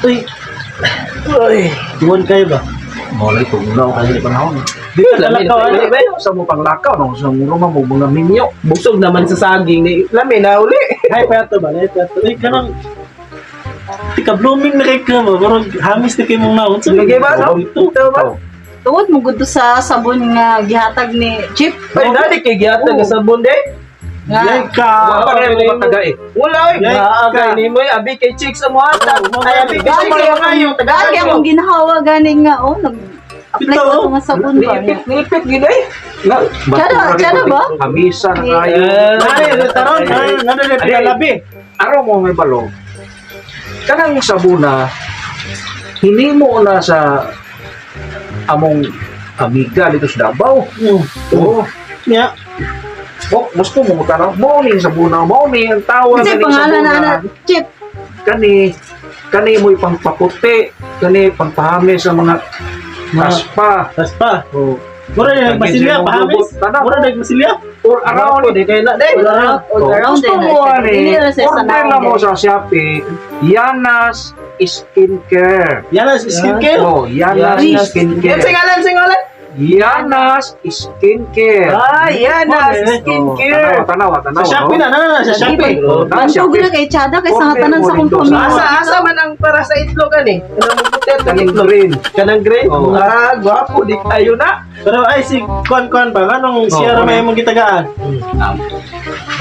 Uy. Uy, duwan kayo ba? Mo lagi tugnaw kayo ni panahon. Di ka Lami talakaw, na ano? uli ba? Sa mo panglakaw no, sa mo mo mga minyo. Busog naman sa saging ni lami na uli. Hay pa to ba? Hay pa to. Uy, kanang Tika blooming na kay ka mo, pero hamis na kay mong naon. Sa Lagi ba, no? Ito. Ito ba? Oh. Tungod mo gud to sa sabon nga gihatag ni Chip. Ay, dali kay gihatag sa sabon de. Nga Yay ka. Wa pa rin mo kataga eh. Wala oy. Yay Naa ka. kay nimo abi kay chicks ang muhatag. Oo, Ay, abi kay Gagi chicks ang mga yung Gagi akong ginhawa gani nga oh nag apply Ito, ko oh. sa mga sabon ba. Niipit, niipit gid eh. Na, Tsada, tsada ba? Hamisa na kayo. Ay, taron, taron, ano na pinalabi. Araw mo may balong. Kanang sabuna, hinimo na sa among amiga dito sa Davao. Oo. Nya, Oh, gusto mo tanong, mo ni sabuna, mo ni ang tawag Kasi kaning pangalan na sabuna. ana Chip. Kani kani mo'y pangpaputi, kani pangpahami sa mga kaspa. tas pa. Oh. Mura na nagmasilya, pahamis. Tanaw. Mura na nagmasilya. Or around Di kay na de. All around, all around Gusto din na mo siya. ani, Dili ra siya sa order na naon mo din. sa Shopee, Yanas Skincare. Yan ang skincare. Oh, Yanas Yanas. Skincare. Singalan, singalan. Yanas Skincare. Ah, yan na Okay. skincare. Oh, tanawa, tanawa, Sa Shopee na, na, na, sa Shopee. Oh, tanawa, Bantog Shopee. na kay Chada kay sa Order tanan mo sa akong dito sa- pamilya. Asa asa man ang para sa itlog ani? Kanang puti at Kaning itlog. green. Kanang green. Oo. Ah, gwapo di kayo na. Pero ay, si Kwan Kwan ba? Anong siya Oh, may mong gitagaan?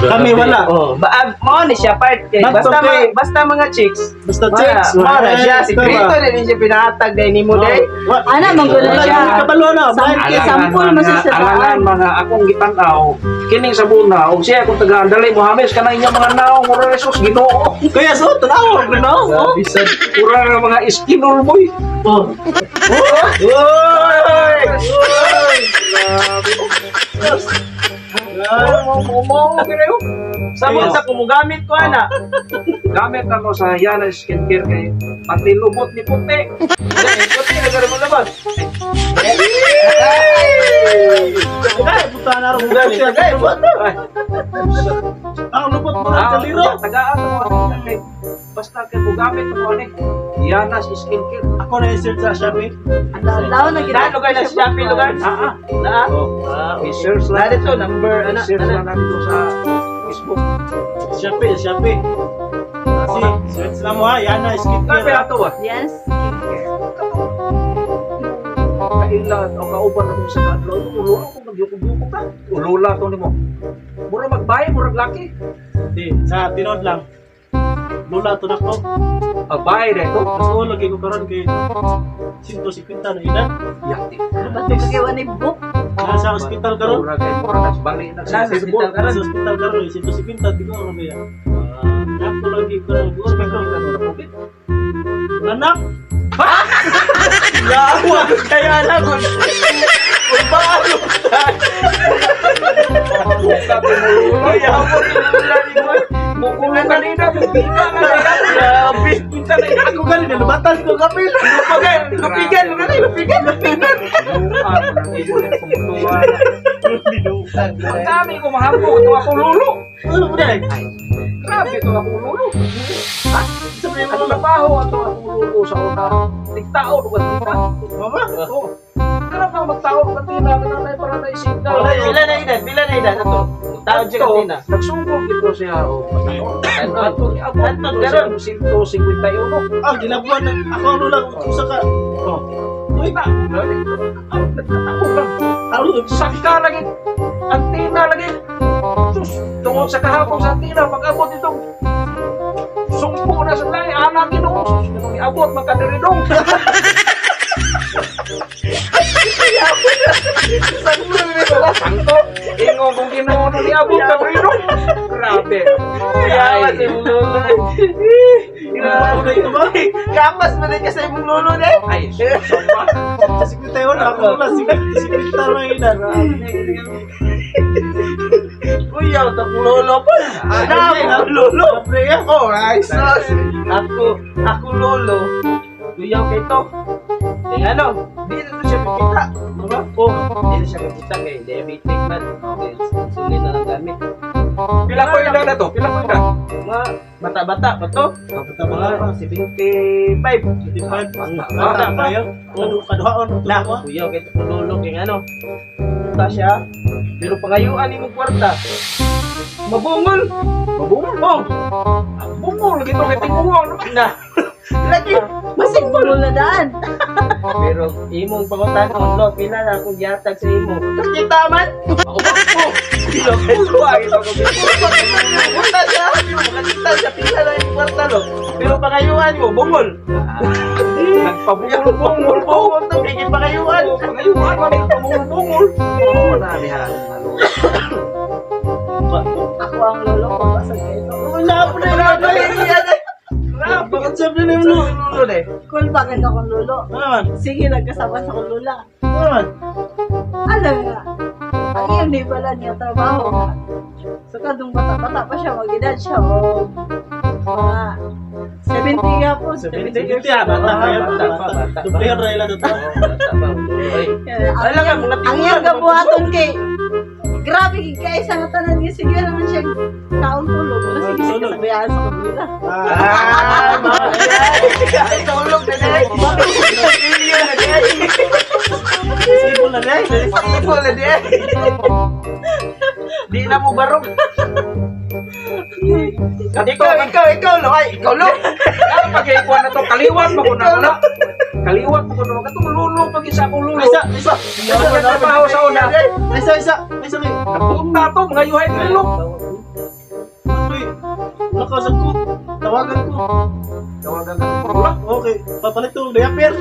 Kami wala. Oh, ba ah, mao ni siya part kay Ba't basta okay? mga basta mga chicks. Basta chicks. Mao na siya si Ito ba? Grito na din siya pinahatag dai nimo Oh, day. Ana, manggulo Wala siya. kami kabalo na. Blind Sample. kay. Sampol mo siya sa Alangan daan. mga akong gitanaw, kining sabuna, og siya akong tagaan, dali mo hamis kanang inyong mga naong, mura Jesus, Ginoo. Kuya, so, tanaw, ganaw. Oh. Bisad. Mura nga mga iskinol mo eh. Oh. Oy! Mo pero Sabon sa kumugamit ko ana. gamit ako sa Yana Skincare kay pati lubot ni puti. Puti na garo mo labas. Ay, puta na rin. Gamit kay buto. Ang lubot mo ng kaliro. Tagaan mo ani kay basta kay mo gamit mo ani Yana Skincare. Ako na i-search sa Shopee. Adlaw na gid. Na lugar na Shopee lugar. Ah, ah. Na. Oh, i-search Na lang. dito number ana. I-search lang natin to sa Facebook. Shopee, Shopee. Kasi, search lang mo ha. Yan na, Grabe skincare. ato ah. Yes, skincare. Kaila o kauban na sa kadlaw ulo ko magyukog-yukog ka. Ulula to nimo. Mura magbahay, murag laki. Di, sa tinod lang. Lula to na ko. Abay dai to. Mas ulo lagi ko karon kay 150 na edad. Yati. Bantog kay wala book. Nasa hospital karon. Mura kay mura nagsbali na Nasa hospital karon. Nasa hospital karon 150 di ko ano ba yan. Ako lagi karon. Gusto ko anak. Yawa kaya na ko. Paano? Mukulong kanina, bubika na Grabe. Kita na yan. Ako gani nalubatan ko kapil. Lupigan, lupigan, lupigan, lupigan. Ang dami ko mahampo, ito akong lulo. Ano ba dai? Grabe ito akong lulo. Ha? Ang trabaho ato akong lulo sa una. Tigtao, dugat kita. Mama. Oo. Tara pa magtao dugat tina, kananay para na isignal. Pila na edad, pila na edad ato. Taon siya kanina. Nagsugod ito siya. Oh, Ato ni Abot. Ato, karon. 151. Ah, gilabuan na ako ano lang usa ka. Oh. Uy, Na, ako lang. ano Saka lagi. Antina lagi. Sus, tungod sa kahapon sa antina, pag-abot itong sumpo na sa lahi, anak ginoo. Sus, ganun iabot, magkadiridong. Sangko, ingon kong ginoo nung iabot, kadiridong. Grabe. Yawa sa imong lolo. Ano ito ba? Kapas mo din ka sa imong lolo de. Ay, sus, pa. Sa 51 ako lang 50 na edad. Kuya, ta lolo pa. Ana mo lolo. Pre, ya. Oh, ay sus. Ako, ako lolo. Kuya kay to. Kaya ano, di na to siya pipita. Diba? Oh, di na siya pipita kay diabetic man. Okay, insulin na lang gamit. Pila ko edad na to? Pila ko edad? Mga Bata-bata pa to. Bata pa nga. 75. 25. Bata Bata pa. kayo. Kaduhaon. Na, kuya kay to lolo kay ano. Punta siya. Pero pangayuan imong kwarta. Mabungol. Mabungol. Oh, Bungol gitu kay tinguwang naman. na. Lagi. Masig na daan. Pero imong pangutanon, lo, pila na akong gihatag sa imo. Kakita man. Ako po. Lo, kay tuwa ito ko. Punta siya. Makakita siya pila na imong kwarta lo. Pero pangayuan mo, bungol. Nagpabungol bungol po. Bungol to, kay pangayuan. Pangayuan man pabungol-bungol. Oo na diha. Ako ang lolo ko basag kayo. Wala po na Grabe, yan eh. Grabe. Bakit sabi na yung lolo? Lolo eh. Cool bakit akong lolo? Ano naman? Sige, nagkasama sa akong lola. Ano naman? Alam nga, ang iyang di pala niya trabaho nga. So kadong bata-bata pa siya, mag-edad siya o mga 70 nga po. 70 70 years ah, bata kayo. Bata pa, bata pa. Duplayan ra ila dito. Bata pa, lolo, eh. Kaya, ang Alam nga, iyang, mga ang iyang tinuran, gabuhaton kay grabe kay kaysa nga tanan niya sige naman siya taong tulog. Pero sige sige Tulog. sabayaan sa kanila. Ah, mga ay, tulog na dahil. Milyon na dahil. Stable na dahil. Stable na dahil. Di na mo barog. Ikaw, ikaw, ikaw, lo. Ay, ikaw, lo. Ano pag-ikuan na to kaliwat mo ko na na. Kaliwat mo ko na katong lulo pag isa akong lulo. Isa, isa. Isa trabaho sa una. Isa, isa. Isa, may. Napunta to mga yuhay lilo. Uy, wala ka sa ko. Tawagan ko. Tawagan ka. Okay, papalit to diaper.